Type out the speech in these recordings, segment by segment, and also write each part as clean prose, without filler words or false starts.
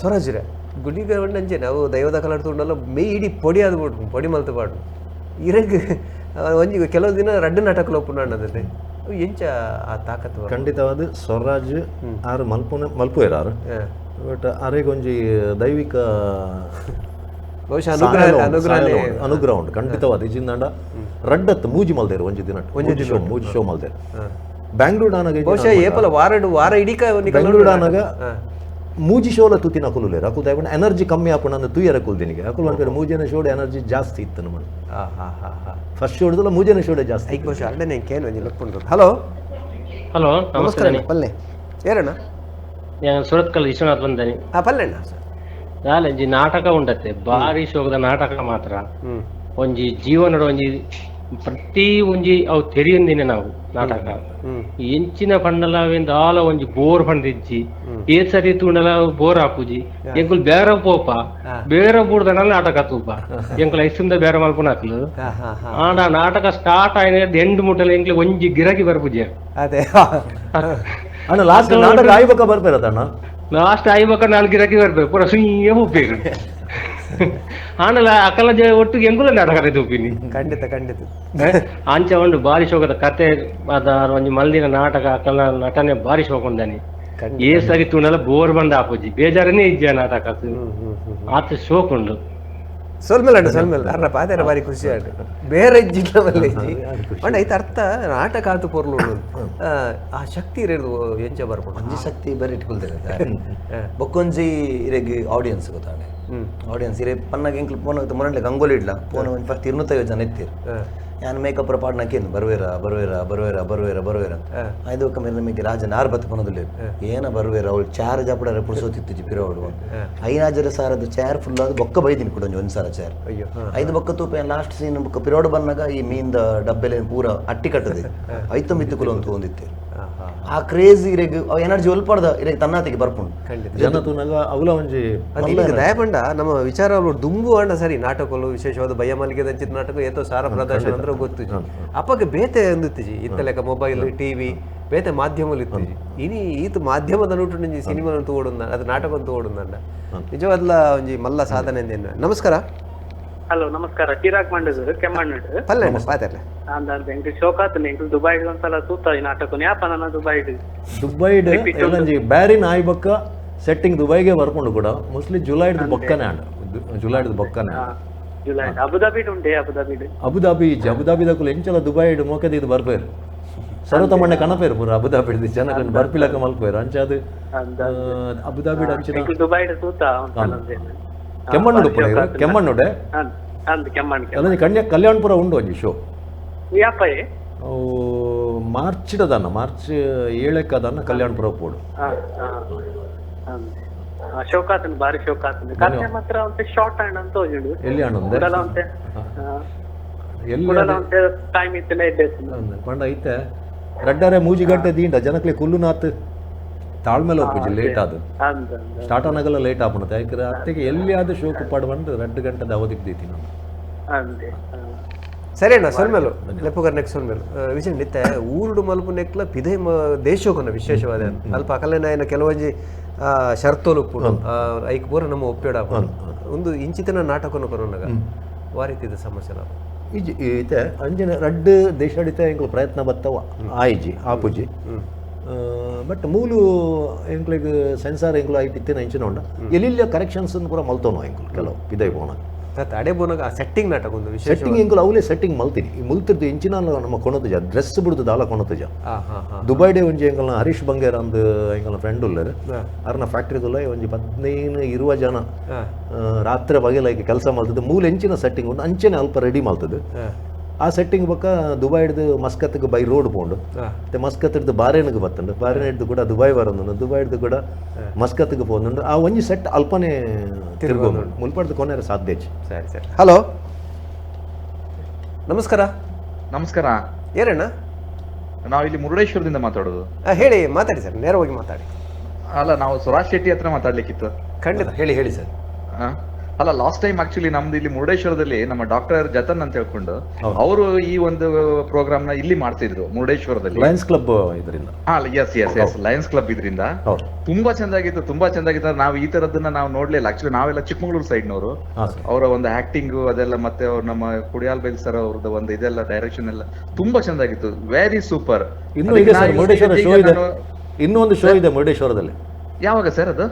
ಸ್ವರಾಜ್ರೆ ಗುಳಿಗ ಅಂಚೆ ಅವು ದೈವದ ಕಲರ್ ತೂಂಡಲ ಮೇ ಇಡೀ ಪೊಡಿ ಆದ್ ಬೋಡು ಪೊಡಿ ಮಲ್ತ್ ಪಾಡು ಇರೆಗ್ ಒಂಜಿ ಕೆಲವು ದಿನ ರಡ್ಡ್ ನಾಟಕಲ ಉಪ್ಪುಂಡು ಅಣ್ಣದಲ್ಲಿ ಎಂಚ ಆ ತಾಕತ್. ಖಂಡಿತವಾದ ಸ್ವರಾಜ್ ಆರು ಮಲ್ಪುನ ಮಲ್ಪುವೆರ್ ಆರು, ಬಟ್ ಅರೆಗ್ ಒಂಜಿ ದೈವಿಕ ಬಹುಶಃ ಅನುಗ್ರಹ ಅನುಗ್ರಹ ಅನುಗ್ರಹ ಉಂಟು ಖಂಡಿತವಾದ. ಇಜಿಂದಾಂಡ ರಡ್ಡತ್ತು ಮೂಜಿ ಮಲ್ದೇರು ಒಂಜಿ ದಿನ, ಒಂಜಿ ಶೋ ಮೂಜಿ ಶೋ ಮಲ್ದೇರು ಬ್ಯಾಂಗ್ಳೂರ್ ಆನಗ. ಬಹುಶಃ ಏಪಲ ವಾರಡು ವಾರ ಇಡೀಕ. ಬೆಂಗಳೂರು ಆನಗ ಮೂಜಿ ಶೋಲ ತೂತಿನ ಅಕುಲು ಅಕುಲು ದಾಯೆ ಎನರ್ಜಿ ಕಮ್ಮಿ ಆಪುಂಡು ಅಂದ್ ತೂಯರ ಕುಲ್ದಿನಿಗೆ ಅಕುಲು ಅನ್ಪೇರು ಮೂಜನೇ ಶೋಡ್ ಎನರ್ಜಿ ಜಾಸ್ತಿ ಇತ್ತು ನಮ್ಮ. ಫಸ್ಟ್ ಶೋಡ್ದಲ್ಲ ಮೂಜನೇ ಶೋಡೆ ಜಾಸ್ತಿ. ಐಕ್ ಬಹುಶಃ ಅರ್ಡನೆ ಕೇನು ಒಂಜಿ ಲಪ್ಪುಂಡು. ಹಲೋ ಹಲೋ, ನಮಸ್ಕಾರ. ಪಲ್ಲೆ ಏರಣ್ಣ? ನಾನು ಸುರತ್ಕಲ್ ವಿಶ್ವನಾಥ್ ಬಂದನಿ. ಪಲ್ಲೆಣ್ಣ. ದಾಲಂಜಿ ನಾಟಕ ಉಂಡತ್ತೆ, ಬಾರಿ ಶೋಕದ ನಾಟಕ ಮಾತ್ರ. ಒಂಜಿ ಜೀವನದ ಒಂಜಿ ಪ್ರತಿ ಒಂಜಿ ಅವು ತೆರಿಯೊಂದಿನ ನಾವು ನಾಟಕ ಎಂಚಿನ ಪಂಡಲ ದಾಲ ಒಂಜಿ ಬೋರ್ ಪಂಡಿಜ್ಜಿ, ಏತ್ ಸರಿ ತೂಂಡಲ ಬೋರ್ ಆಪುಜಿ. ಎಂಕುಲು ಬೇರೆ ಪೋಪ ಬೇರೆ ಬೂಡ್ದನ ನಾಟಕ ತೂಪ, ಎಂಕುಲು ಐಸಿಂದ ಬೇರೆ ಮಲ್ಪುನಕ್ಲು. ಆಂಡ ನಾಟಕ ಸ್ಟಾರ್ಟ್ ಆಯ್ನ ಎಂಡ್ ಮುಟ್ಟಲ ಎಂಕ್ಲು ಒಂಜಿ ಗಿರಾಕಿ ಬರ್ಪುಜಿ. ಅದೇ ಅಣ್ಣ ಲಾಸ್ಟ್ ನಾಟಕ ಆಯ್ಬಕ ಬರ್ಪೇರದಣ್ಣ? ಲಾಸ್ಟ್ ಆಯ್ಬಕ ನಾಲ್ ಗಿರಾಕಿ ಬರ್ಬೇಕು, ಪೂರ ಸುಯ್ಯ ಹೋಗ್ಬೇಕು. ಆಂಡಲ ಅಕಲ ಒಟ್ಟಿಗೆ ಎಂಕುಲ ನಾಟಕ ತೂಪಿನಿ. ಖಂಡಿತ ಖಂಡಿತ. ಅಂಚ ಉಂಡು ಬಾರಿ ಶೋಕದ ಕತೆ ಅದ ಒಂಜಿ ಮಲ್ದಿನ ನಾಟಕ, ಅಕಲ ನಟನೆ ಬಾರಿ ಶೋಕ ಉಂಡನಿ. ಏ ಸರಿ ತೂಂಡಲ ಬೋರ್ ಬಂದ ಆಪುಜಿ, ಬೇಜಾರನೇ ಇಜ್ಜ ನಾಟಕ, ಆತ ಶೋಕ ಉಂಡು. ಸೊಲ್ಮೆಲ್ ಅಣ್ಣ, ಸೊಲ್ಮೆಲ್. ಅರ್ನ ಪಾತೆರ ಬಾರಿ ಖುಷಿ ಆಂಡ್. ಬೇರೆ ಇಜ್ಜಿಲ್ಲ ಮಲ್ಲೆ ಇಜ್ಜಿ ಅಂಡ ಐತ ಅರ್ಥ ನಾಟಕ ಆತು ಪೊರ್ಲು ಉಂಡು. ಆ ಶಕ್ತಿ ಇರೇದು ಎಂಚ ಬರ್ಪುಂಡು? ಒಂಜಿ ಶಕ್ತಿ ಬರಿ ಇಟ್ಕೊಳ್ತಾರೆ ಬೊಕ್ಕೊಂಜಿ ಇರೆಗ್ ಆಡಿಯನ್ಸ್ ಗೊತ್ತಾಂಡೆ. ಆಡಿಯನ್ಸ್ ಇರೆ ಪನ್ನಾಗ ಎಂಕ್ಲು ಪೋನ ಮೊರನ್ಲೆ ಗಂಗೋಲಿ ಇಡ್ಲ ಪೋನ ಒಂಜಿ ಫಸ್ಟ್ 250 ಜನ ಇತ್ತೀರು. ಯಾನ್ ಮೇಕಪ್ ಪಾಡ್ನಕೇನು ಬರ್ವೇರ ಬರ್ವೇರ ಬರ್ವೇರ ಬರ್ವೇರ ಬರ್ವೇರ ಅಂತ ಐದು ಒಕ್ಕ ಮೇಲೆ ನಮಗೆ ರಾಜನ್ ಆರು ಬತ್ತು ಪನದಲ್ಲಿ ಏನ ಬರ್ವೇರ ಅವಳು ಚಾರ್ ಜಾಪಡ ಪುಡ್ಸೋತಿತ್ತು ಪಿರೋಡು ಐನಾಜರ ಸಾರದ ಚಾರ್ ಫುಲ್ ಅದು ಬೊಕ್ಕ ಬೈದಿನಿ ಕೂಡ ಒಂಜಿ ಒಂದು ಸಾರ ಚಾರ್ ಐದು ಬೊಕ್ಕ ತೂಪ ಲಾಸ್ಟ್ ಸೀನ್ ಬೊಕ್ಕ ಪಿರೋಡು ಬಂದಾಗ ಈ ಮೀನ್ದ ಡಬ್ಬೆಲೆ ಪೂರ ಅಟ್ಟಿ ಕಟ್ಟದೆ ಐತ ಮಿತ್ತುಕುಲು ಅಂತ ಒಂದಿತ್ತೇರು. ಆ ಕ್ರೇಜ್ ಇರೆಗ್ ಎನರ್ಜಿ ಒಲ್ಪಡ್ದ ಇರೆಗ್ ತನ್ನಾತಿಗೆ ಬರ್ಪುಂಡು. ಜನ ತೂನಗ ಅವಲ ಒಂಜಿ ದಯಪಂಡ ನಮ್ಮ ವಿಚಾರ ದುಂಬು ಅಂಡ ಸರಿ ನಾಟಕಲು ವಿಶೇಷವಾದ ಬಯ್ಯಮಲ್ಲಿಗೆ ದಂಚಿದ ನಾಟಕ ಏತೋ ಸಾರ ಪ್ರದರ್ಶನ ಅಂದ್ರೆ ಗೊತ್ತು. ಅಪ್ಪಗೆ ಬೇತೆ ಅಂದಿತ್ತಿಜಿ ಇತ್ತ ಲೆಕ್ಕ ಮೊಬೈಲ್ ಟಿವಿ ಬೇತೆ ಮಾಧ್ಯಮలు ಇತ್ತಿಜಿ. ಇನಿ ಈತ ಮಾಧ್ಯಮದ ನೋಟು ಒಂಜಿ ಸಿನಿಮಾ ತೋಡುಂದ ಅದು ನಾಟಕ ತೋಡುಂದಂಡ ನಿಜವಾದ್ಲ ಒಂಜಿ ಮಲ್ಲ ಸಾಧನೆ ಅಂದೇನು. ನಮಸ್ಕಾರ. ಹಲೋ ನಮಸ್ಕಾರ, ಚಿರಾಗ್ ಮಂಡೂರು ಕೆಮ್ಮಣ್ಣು. ಪಲ್ಲೆ ಪಾತೆರ್ಲೆ. ಅಂದ್ ಎಂಕ್ ಶೋಕಾತುಂಡು, ಎಂಕ್ ದುಬೈಡ್ ಒಂದ್ಸಲ ತೂತ ಈ ನಾಟಕ ಯಾಪ ನನ್ನ ದುಬೈಡ್ ದುಬೈಡ್ ಎಲ್ಲಂಜಿ ಬ್ಯಾರಿನ್ ಆಯ್ಬಕ್ಕ ಸೆಟ್ಟಿಂಗ್ ದುಬೈಗೆ ಬರ್ಕೊಂಡು ಕೂಡ ಮೋಸ್ಟ್ಲಿ ಜುಲೈಡ್ ಬೊಕ್ಕನೆ ಆಂಡ್, ಜುಲೈಡ್ ಬೊಕ್ಕನೆ ಜುಲೈ ಅಬುದಾಬಿಡ್ ಉಂಡೆ ಅಬುದಾಬಿಡ್ ಅಬುದಾಬಿ ಇಜ್ಜಿ. ಅಬುದಾಬಿ ದಕುಲು ಎಂಚಲ ದುಬೈಡ್ ಮೋಕೆದ ಇದು ಬರ್ಪೇರು ಸರ್ವತಮಣ್ಣೆ ಕನಪೇರು ಪೂರ ಅಬುದಾಬಿ ಜನ ಬರ್ಪಿಲಕ ಮಲ್ಪೇರು ಅಂಚಾದ ಅಬುದಾಬಿ ಅಂಚಿನ ದುಬೈಡ್ ತೂತ ಕೆಮ್ಮಣ್ಣುಡು ಕೆಮ್ಮಣ್ಣುಡೆ ಕೆಮ್ಮಣ್ಣು ಕಲ್ಯಾಣಪುರ ಉಂಡು ಒಂಜಿ ಶೋ ಮಾರ್ಚ್ ಅದನ್ನ ಮಾರ್ಚ್ 7 ಅದನ್ನ ಕಲ್ಯಾಣಪುರ ಪೋಡು. ಶೋಕಾತುಂಡು ಬಾರಿ ಶೋಕಾತುಂಡು. ಕತೆ ಮಾತ್ರ ಒಂತೆ ಶಾರ್ಟ್ ಹ್ಯಾಂಡ್ ಅಂತ ಹೋಜುಂಡು. ಎಲ್ಲಿ ಅಣ್ಣ ಕುಡಲ ಒಂತೆ ಕುಡಲ ಒಂತೆ ಟೈಮ್ ಇತ್ತಿನ ಎಡ್ಡೆ ಪಂಡ ಐತೆ ರಡ್ಡಾರೆ ಮೂಜಿ ಗಂಟೆ ದೀಂಡ ಜನಕ್ಲೆ ಕುಲ್ಲುನಾತ್ ತಾಳ್ಮೇಲೆ ಒಪ್ಪುಜಿ ಲೇಟ್ ಆದು ಸ್ಟಾರ್ಟ್ ಆನಾಗಲ್ಲ ಲೇಟ್ ಆಪುಣತೆ ಯಾಕಂದ್ರೆ ಅತ್ತಿಗೆ ಎಲ್ಲಿ ಆದ ಶೋಕು ಪಾಡು ಬಂದು 2 ಗಂಟೆದ ಅವಧಿಗೆ ದೀತಿ ನಾನು. ಸರಿ ಅಣ್ಣ ಸೊಲ್ಮೇಲು ಲೆಪ್ಪುಗರ್ ನೆಕ್ ಸೊಲ್ಮೇಲು ವಿಜಯ್ ನಿತ್ತೆ ಊರುಡು ಮಲ್ಪು ನೆಕ್ಲ ಪಿದೈ ದೇಶಕ್ಕನ ವಿಶೇಷವಾದ ಅಲ್ಪ ಅಕಲೆನ ಕೆಲವೊಂಜಿ ಶರ್ತೋಲು ಉಪ್ಪುಂಡು ಐಕ್ ಪೂರ ನಮ್ಮ ಒಪ್ಪೇಡ ಒಂದು ಇಂಚಿತನ ನಾಟಕನು ಕೊರೋನಾಗ ವಾರಿತಿದ ಸಮಸ್ಯೆ ಇಜ್ಜಿ ಈತೆ ಅಂಜನೆ ರಡ್ಡು ದೇಶಡಿತ ಎಂಕ್ಲು ಪ್ರಯತ್ನ ಬತ್ತವ ಆಯ್ಜಿ ಆಪುಜಿ ಬಟ್ ಮೂಲು ಎಂಕ್ಲೆಗ್ ಸೆನ್ಸಾರ್ ಎಂಕ್ಲು ಐಟ್ ಇತ್ತಿನ ಇಂಚಿನ ಉಂಡ ಎಲ್ಲಿಲ್ಲ ಕರೆಕ್ಷನ್ಸ್ ಪೂರ ಮಲ್ತೋನು ಎಂಕ್ಲು ಕೆಲವು ಪಿದೈ ಪೋಣ ಅಡೆ ಬೋನಾಗ ಆ ಸೆಟ್ಟಿಂಗ್ ನಾಟಕ ಒಂದು ವಿಶೇಷ ಸೆಟ್ಟಿಂಗ್ ಎಂಕುಲು ಅವಲೇ ಸೆಟ್ಟಿಂಗ್ ಮಲ್ತೀನಿ ಈ ಮುಲ್ತಿರ್ದು ಇಂಚಿನ ನಮ್ಮ ಕೊಣತುಜ ಡ್ರೆಸ್ ಬಿಡ್ದು ದಾಲ ಕೊಣತುಜ. ದುಬೈಡೆ ಒಂಜಿ ಎಂಕಲ್ನ ಹರೀಶ್ ಬಂಗೇರ್ ಅಂದ್ ಎಂಕಲ್ನ ಫ್ರೆಂಡ್ ಉಲ್ಲೇರು ಅರ್ನ ಫ್ಯಾಕ್ಟ್ರಿದುಲ್ಲ ಒಂಜಿ 15-20 ಜನ ರಾತ್ರಿ ಬಗೆಲ ಕೆಲಸ ಮಲ್ತದ್ದು ಮೂಲ ಎಂಚಿನ ಸೆಟ್ಟಿಂಗ್ ಉಂಟು ಅಂಚೆನೆ ಅಲ್ಪ ರೆಡಿ ಮಲ್ತದ್ದು. ಆ ಸೆಟ್ಟಿಂಗ್ ಬೊಕ್ಕ ದುಬೈಡ್ದು ಮಸ್ಕತ್ಗೆ ಬೈ ರೋಡ್ ಪೋಂಡು ಮತ್ತೆ ಮಸ್ಕತ್ ಬಾರೇನ್ಗೆ ಬತ್ತುಂಡು ಬಾರೇನ್ ಹಿಡ್ದು ಕೂಡ ದುಬೈ ಬರಂದುಂಡು ದುಬೈ ಹಿಡ್ದು ಕೂಡ ಮಸ್ಕತ್ಗೆ ಪೋಂದುಂಡು ಆ ಒಂಜಿ ಸೆಟ್ ಅಲ್ಪನೆ ತಿರುಗೋಂದುಂಡು ಮುಲ್ಪಡ್ದು ಕೊನೆರ ಸಾಧ್ಯ. ಸರಿ ಸರಿ. ಹಲೋ ನಮಸ್ಕಾರ. ನಮಸ್ಕಾರ. ಏರಣ್ಣ? ನಾವು ಇಲ್ಲಿ ಮುರುಡೇಶ್ವರದಿಂದ ಮಾತಾಡೋದು. ಹೇಳಿ ಮಾತಾಡಿ ಸರ್, ನೇರವಾಗಿ ಮಾತಾಡಿ. ಅಲ್ಲ ನಾವು ಸುರಾಜ್ ಶೆಟ್ಟಿ ಹತ್ರ ಮಾತಾಡ್ಲಿಕ್ಕಿತ್ತು. ಖಂಡಿತ ಹೇಳಿ ಹೇಳಿ ಸರ್. ಅಲ್ಲ, last time actually ನಮ್ದು ಇಲ್ಲಿ ಮುರುಡೇಶ್ವರದಲ್ಲಿ ನಮ್ಮ ಡಾಕ್ಟರ್ ಜತನ್ ಅಂತ ಹೇಳ್ಕೊಂಡು ಅವರು ಈ ಒಂದು ಪ್ರೋಗ್ರಾಮ್ ನ ಇಲ್ಲಿ ಮಾಡ್ತಿದ್ರು ಮುರುಡೇಶ್ವರದಲ್ಲಿ, ಲಯನ್ಸ್ ಕ್ಲಬ್ ಇದರಿಂದ. ಹಾ, yes yes yes, Lions Club ಇದರಿಂದ. ಹೌದು. ತುಂಬಾ ಚೆಂದಾಗಿತ್ತು, ತುಂಬಾ ಚೆಂದಾಗಿತ್ತು. ನಾವು ಈ ತರದನ್ನ ನಾವು ನೋಡ್ಲಿಲ್ಲ ಆಕ್ಚುಲಿ. ನಾವೆಲ್ಲ ಚಿಕ್ಕಮಗಳೂರು ಸೈಡ್ ನವರು. ಹಾ ಸರ್. ಅವರ ಒಂದು ಆಕ್ಟಿಂಗ್ ಅದೆಲ್ಲ, ಮತ್ತೆ ಅವ್ರು ನಮ್ಮ ಕುಡಿಯಾಲ್ ಬೈಲ್ ಸರ್ ಅವ್ರದ್ದು ಒಂದು ಇದೆಲ್ಲ ಡೈರೆಕ್ಷನ್ ಎಲ್ಲ ತುಂಬಾ ಚೆಂದಾಗಿತ್ತು. Very super. ಇನ್ನೂ ಇದೆ ಸರ್, ಮುರುಡೇಶ್ವರ ಶೋ ಇದೆ. ಇನ್ನೂ ಒಂದು ಶೋ ಇದೆ ಮುರುಡೇಶ್ವರದಲ್ಲಿ. ಯಾವಾಗ ಸರ್ ಅದು?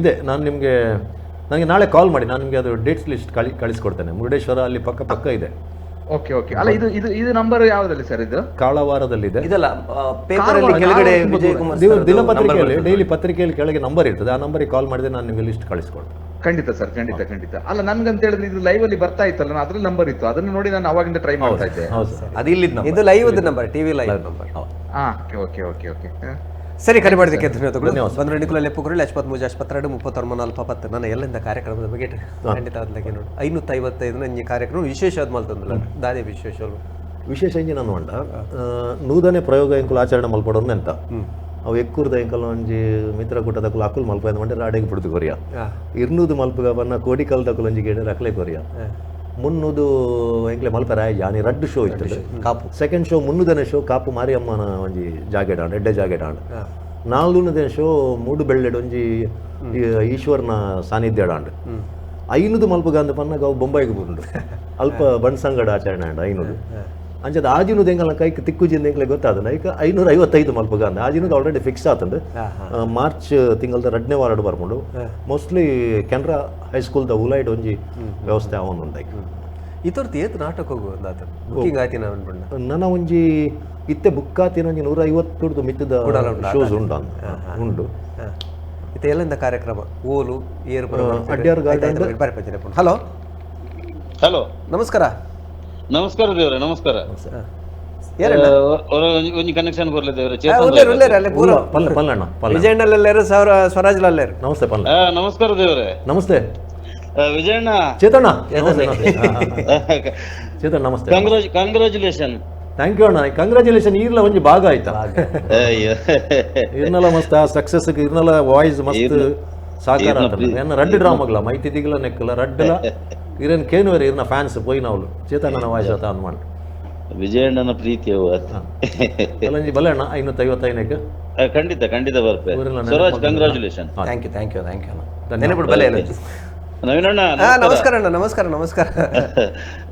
ಇದೆ. ನಾನು ನಿಮಗೆ, ನನಗೆ ನಾಳೆ ಕಾಲ್ ಮಾಡಿ, ನಾನು ನಿಮಗೆ ಅದು ಡೇಟ್ಸ್ ಲಿಸ್ಟ್ ಕಳಿಸ್ಕೊಡ್ತೇನೆ. ಮುರುಡೇಶ್ವರ ಅಲ್ಲಿ ಪಕ್ಕ ಪಕ್ಕ ಇದೆ. Okay okay. ಅಲ್ಲ, ಇದು ಇದು ಇದು ನಂಬರ್ ಯಾವ್ದಲ್ಲಿ ಸರ್ ಇದು? ಕಾಳವಾರದಲ್ಲಿದೆ. ಇದಲ್ಲ, ಪೇಪರ್ ಅಲ್ಲಿ ಕೆಳಗಡೆ ವಿಜಯ್ ಕುಮಾರ್ ನೀವು ದಿನಪತ್ರಿಕೆಯಲ್ಲಿ, ಡೈಲಿ ಪತ್ರಿಕೆಯಲ್ಲಿ ಕೆಳಗೆ ನಂಬರ್ ಇರ್ತದೆ. ಆ ನಂಬರಿಗೆ ಕಾಲ್ ಮಾಡಿದ್ರೆ ನಾನು ನಿಮಗೆ ಲಿಸ್ಟ್ ಕಳಿಸ್ಕೊಡ್ತೇನೆ. ಖಂಡಿತ ಸರ್, ಖಂಡಿತ ಖಂಡಿತ. ಅಲ್ಲ, ನನ್ಗಂತ ಹೇಳಿದ್ರೆ ಇದು ಲೈವ್ ಅಲ್ಲಿ ಬರ್ತಾ ಇತ್ತಲ್ಲ, ನಾನು ಅದ್ರಲ್ಲಿ ನಂಬರ್ ಇತ್ತು, ಅದನ್ನ ನೋಡಿ ನಾನು ಅವಾಗಿಂದ ಟ್ರೈ ಮಾಡ್ತಾ ಇದ್ದೆ. ಹೌದು ಸರ್. ಅದು ಇಲ್ಲಿದ್ ಇದು live number, TV live number. ಹೌದು. ಹಾ, okay okay okay okay. ಸರಿ, ಕರೆ ಮಾಡೋದಕ್ಕೆ ಧನ್ಯವಾದಗಳು. ಬಂದ್ರೆ ನಿಕುಲ ಲೆಪ್ಪುಕುರಳಿ 83 82 39 4 10. ನಾನು ಎಲ್ಲಿಂದ ಕಾರ್ಯಕ್ರಮದ ಬಗ್ಗೆ ಖಂಡಿತ ಅದ್ಲಕ್ಕೆ ನೋಡಿ. 555 ನಂಜಿ ಕಾರ್ಯಕ್ರಮ ವಿಶೇಷ ಆದ ಮಲ್ತಂದಿಲ್ಲ ದಾದೆ ವಿಶೇಷ ವಿಶೇಷ ಇಂಜಿನ ಅನ್ವಂಡ ನೂದನೇ ಪ್ರಯೋಗ ಎಂಕುಲು ಆಚರಣೆ ಮಲ್ಪಡೋನ್ ಎಂತ ಅವು ಎಕ್ಕೂರ್ದ ಎಂಕಲ್ ಒಂಜಿ ಮಿತ್ರಕೂಟದಕುಲು ಅಕುಲು ಮಲ್ಪ ಮಂಡೆ ರಾಡೆಗೆ ಬಿಡ್ದು ಕೊರಿಯ. ಇರ್ನೂದು ಮಲ್ಪಗ ಬನ್ನ ಕೋಡಿಕಲ್ ದಕುಲು ಒಂಜಿ ಗೇಡ ರಕ್ಲೆ ಕೊರಿಯ. ಮುನ್ನೂದು ಎಂಕ್ಲೆ ಮಲ್ಪ ರಾಯ ಆನಿ ರಡ್ಡು ಶೋ ಇತ್ತು. ಕಾಪು ಸೆಕೆಂಡ್ ಶೋ ಮುನ್ನೂದನೇ ಶೋ ಕಾಪು ಮಾರಿಯಮ್ಮನ ಒಂಜಿ ಜಾಗೆಡ್ ಆಂಡ್, ಎಡ್ಡೆ ಜಾಗೆಡ್ ಆಂಡ್. ನಾಲ್ನೂದನೇ ಶೋ ಮೂಡು ಬೆಳ್ಳೆಡ್ ಒಂಜಿ ಈಶ್ವರನ ಸಾನ್ನಿಧ್ಯ ಆಂಡ್. ಐನೂದು ಮಲ್ಪಗ ಅಂದ ಪನ್ನಾಗ ಅವು ಬೊಂಬಾಯಿಗೆ ಬಂದು ಅಲ್ಪ ಬಣ್ಸಂಗಡ ಆಚರಣೆ ಆಂಡ್ 500. ಅಂಚದ ಆಜಿನೂದು ಎಂಗಲ ಕೈಕ್ ತಿಕ್ಕುಜಿಂದ ಎಂಕ್ಲೆ ಗೊತ್ತಾದ ಐಕ 555 ಮಲ್ಪಗ ಅಂದ. ಆಜಿನೂದು ಆಲ್ರೆಡಿ ಫಿಕ್ಸ್ ಆತಂಡು. ಮಾರ್ಚ್ ತಿಂಗಳದ 2ನೇ ವಾರಡು ಬರ್ಕೊಂಡು ಮೋಸ್ಟ್ಲಿ ಕೆನರಾ ಹೈಸ್ಕೂಲ್ದ ಉಲೈಡ್ ಒಂಜಿ ವ್ಯವಸ್ಥೆ ಅವನು ಉಂಡೈಕ್. ಇತರ್ತಿ ಏತ್ ನಾಟಕ ಹೋಗುವಂದಾತ ಬುಕ್ಕಿಂಗ್ ಆಯ್ತಿನ ಅನ್ಪಂಡ ನನ್ನ ಒಂಜಿ ಇತ್ತೆ ಬುಕ್ ಆತಿನ ಒಂಜಿ 150 ಮಿತ್ತದ ಶೋಸ್ ಉಂಡು ಉಂಡು. ಇತ್ತೆ ಎಲ್ಲೆಂದ ಕಾರ್ಯಕ್ರಮ ಓಲು ಏರು ಅಡ್ಯಾರ್ garden. Hello hello, ನಮಸ್ಕಾರ. ನಮಸ್ಕಾರ ದೇವ್ರೆ, ನಮಸ್ಕಾರ. ಒಂಜಿ ಕನೆಕ್ಷನ್ ಕೊರ್ಲೆ ದೇವ್ರೆ. ಪಲ್ಲ ಪಲ್ಲಣ್ಣ ವಿಜಯಣ್ಣಲ್ಲೇರು ಸ್ವರಾಜ್ ಲಾಲ್ಲೇರು. ನಮಸ್ತೆ ಪಲ್ಲ. ನಮಸ್ಕಾರ ದೇವ್ರೆ. ನಮಸ್ತೆ ವಿಜಯಣ್ಣ. ಚೇತಣ್ಣ. ಚೇತಣ್ಣ ನಮಸ್ತೆ. Congratulation. Thank you ಅಣ್ಣ. ಕಂಗ್ರಾಚುಲೇಷನ್ ಈರ್ಲ ಒಂಜಿ ಭಾಗ ಆಯ್ತಾ ಇರ್ನಲ ಮಸ್ತ್ ಸಕ್ಸಸ್ ಇರ್ನಲ ವಾಯ್ಸ್ ಮಸ್ತ್ ಸಾಕಾರ ಎನ್ನ ರಡ್ಡು ಡ್ರಾಮಾಗ್ಲ ಮೈತಿದಿಗ್ಲ ನೆಕ್ಕಲ ರಡ್ಡಲ ಇರೇನ್ ಕೇನುವರೆ ಇರ್ನ ಫ್ಯಾನ್ಸ್ ಪೋಯಿನವಳು ಚೇತಣ್ಣನ ವಾಯ್ಸ್ ಆತ ಅನ್ಮಾಂಡ್. ವಿಜಯಣ್ಣನ ಪ್ರೀತಿ ಅಲ್ಲಂಜಿ ಬಲೆ ಅಣ್ಣ 555ಕ್ಕೆ. ಖಂಡಿತ ಖಂಡಿತ ಬರ್ಪೆ. Swaraj congratulation. Thank you thank you thank you ಅಣ್ಣ. ನೆನಪಿಡು ಬಲೆ. ನವೀನಣ್ಣ ನಮಸ್ಕಾರ ಅಣ್ಣ. ನಮಸ್ಕಾರ ನಮಸ್ಕಾರ.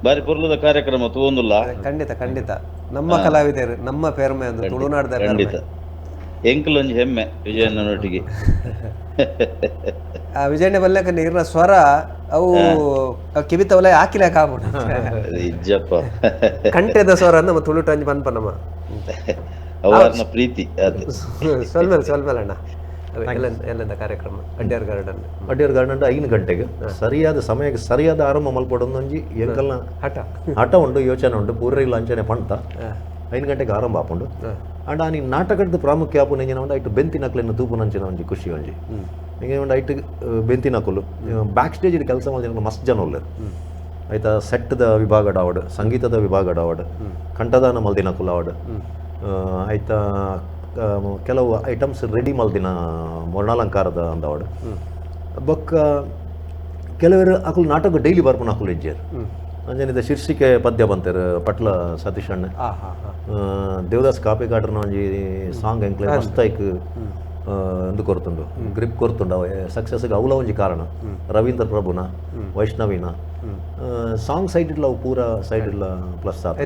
ಬಾರಿ ಪೊರ್ಲದ ಕಾರ್ಯಕ್ರಮ ತೂವೊಂದುಲ್ಲ. ಖಂಡಿತ ಖಂಡಿತ. ನಮ್ಮ ಕಲಾವಿದರು ನಮ್ಮ ಪೇರ್ಮೆ ಅದು ತುಳುನಾಡದ ಖಂಡಿತ ಎಂಕಲೊಂಜಿ ಹೆಮ್ಮೆ ವಿಜಯಣ್ಣನೊಟ್ಟಿಗೆ. ಆ ವಿಜಯಣ್ಣ ಬಲ್ಲೆಕ ನೀರಿನ ಸ್ವರ ಅವು ಕಿವಿತವಲೆ ಹಾಕಿಲಾಕ ಆಗ್ಬಿಟ್ಟು ಇಜ್ಜಪ್ಪ ಕಂಠದ ಸ್ವರ ನಮ್ಮ ತುಳುಟ ಅಂಜಿ ಪನ್ಪ ನಮ್ಮ ಅವರನ್ನ ಪ್ರೀತಿ ಅದು. ಸ್ವಲ್ಮೇಲೆ ಸ್ವಲ್ಮೇಲೆ ಅಣ್ಣ. ಎಲ್ಲೆಂದ ಕಾರ್ಯಕ್ರಮ ಅಡ್ಯಾರ್ ಗಾರ್ಡನ್. ಅಡ್ಯಾರ್ ಗಾರ್ಡನ್ 5 ಗಂಟೆಗೆ ಸರಿಯಾದ ಸಮಯಕ್ಕೆ ಸರಿಯಾದ ಆರಂಭ ಮಲ್ಪಡೊಂದೊಂಜಿ ಎಂಕಲ್ನ ಹಠ ಹಠ ಉಂಡು, ಯೋಚನೆ ಉಂಡು. ಪೂರ್ರಿಗ್ಲ ಅಂಚನೆ ಪಂತ 5 ಗಂಟೆಗೆ ಆರಂಭ ಆಪುಂಡು. ಅಂಡ್ ಆ ನೀನು ನಾಟಕದ ಪ್ರಾಮುಖ್ಯ ಆಪುನ ಎಂಜಿನ ಉಂಡು ಐಟು ಬೆಂತಿನಕ್ಲೆನ್ನು ತೂಪುನಂಚಿನ ಒಂಜಿ ಖುಷಿ ಒಂಜಿ ಹಿಂಗೆ ಉಂಡು. ಐಟು ಬೆಂತಿನಕುಲು ಬ್ಯಾಕ್ ಸ್ಟೇಜ್ ಕೆಲಸ ಮಲ್ದಿನ ಮಸ್ತ್ ಜನ ಉಲ್ಲೆರ್. ಆಯ್ತಾ, ಸೆಟ್ದ ವಿಭಾಗ ಆವಡ್, ಸಂಗೀತದ ವಿಭಾಗ ಆವಡ್, ಕಂಠದಾನ ಮಲ್ದಿನಕುಲು ಆವಡ್, ಆಯ್ತಾ ಕೆಲವು ಐಟಮ್ಸ್ ರೆಡಿ ಮಲ್ದಿನ ವರ್ಣಾಲಂಕಾರದ ಅಂದವಾಡು. ಬೊಕ್ಕ ಕೆಲವರು ಅಕುಲು ನಾಟಕ ಡೈಲಿ ಬರ್ಪುನ ಅಕುಲು ಇಜ್ಜೆರ್. ಅಂಜನಿದ ಶೀರ್ಷಿಕೆ ಪದ್ಯ ಬಂತೇರು ಪಟ್ಲ ಸತೀಶ್ ಅಣ್ಣ, ದೇವದಾಸ್ ಕಾಪಿಕಾಡ್ರನ ಒಂಜಿ ಸಾಂಗ್ ಎಂಕ್ಲೆ ಮಸ್ತ್ ಐಕ್ ಒಂದು ಕೊರ್ತುಂಡು, ಗ್ರಿಪ್ ಕೊರ್ತುಂಡು. ಅವ ಸಕ್ಸಸ್ಗೆ ಅವಲ ಒಂಜಿ ಕಾರಣ ರವೀಂದ್ರ ಪ್ರಭುನ ವೈಷ್ಣವಿನ ಸಾಂಗ್ ಸೈಡ್ ಇಡ್ಲ ಅವು ಪೂರ ಸೈಡ್ ಇಡ್ಲ ಪ್ಲಸ್ ಆತ.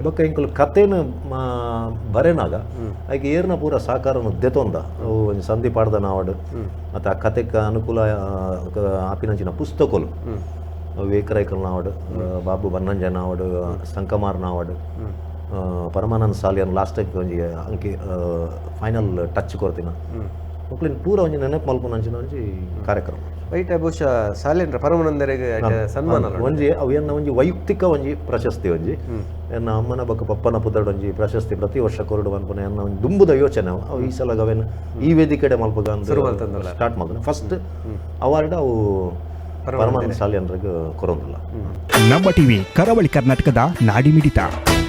ಬೊಕ್ಕ ಎಂಕುಲು ಕಥೆನ ಬರೆನಾಗ ಐಕ್ ಏರ್ನ ಪೂರ ಸಾಕಾರನು ದೆತೊಂದ ಅವು ಒಂಜಿ ಸಂಧಿ ಪಾಡ್ದನ ಆವಡ್, ಮತ್ತು ಆ ಕಥೆಕ್ ಅನುಕೂಲ ಆಪಿನಂಚಿನ ಪುಸ್ತಕಲು ವಿವೇಕರೈಕಲ್ನ ಆವಡ್, ಬಾಬು ಬನ್ನಂಜನ ಆವಡ್, ಸಂಕಮಾರ್ನ ಆವಡ್, ಪರಮಾನಂದ ಸಾಲಿಯನ್ ಲಾಸ್ಟ್ ಒಂಜಿ ಅಂಕಿ ಫೈನಲ್ ಟಚ್ ಕೊರ್ತಿನ ಮಕ್ಳಿನ ಪೂರ ಒಂಜಿ ನೆನಪು ಮಲ್ಪುನಂಚಿನ ಒಂಜಿ ಕಾರ್ಯಕ್ರಮ. ವೈಟ್ ಬಹುಶಃ ಸಾಲೇನ್ರ ಪರಮಾನಂದರಿಗೆ ಸನ್ಮಾನ ಒಂಜಿ ಅವು ಎನ್ನ ಒಂಜಿ ವೈಯಕ್ತಿಕ ಒಂಜಿ ಪ್ರಶಸ್ತಿ ಒಂಜಿ ಎನ್ನ ಅಮ್ಮನ ಬೊಕ್ಕ ಪಪ್ಪನ ಪುದರ್ಡ್ ಒಂಜಿ ಪ್ರಶಸ್ತಿ ಪ್ರತಿ ವರ್ಷ ಕೊರಡು ಅನ್ಪುನ ಎನ್ನ ಒಂಜಿ ದುಂಬುದ ಯೋಚನೆ. ಅವು ಈ ಸಲ ಅವೇನು ಈ ವೇದಿಕೆಡೆ ಮಲ್ಪಗ ಅಂತ ಸ್ಟಾರ್ಟ್ ಮಲ್ತನ ಫಸ್ಟ್ ಅವಾರ್ಡ್ ಅವು ಪರಮಾನಂದ ಸಾಲಿಯನ್ರಿಗೆ ಕೊರೊಂದಿಲ್ಲ. ನಮ್ಮ ಟಿವಿ ಕರಾವಳಿ ಕರ್ನಾಟಕದ ನಾಡಿಮಿಡಿತ.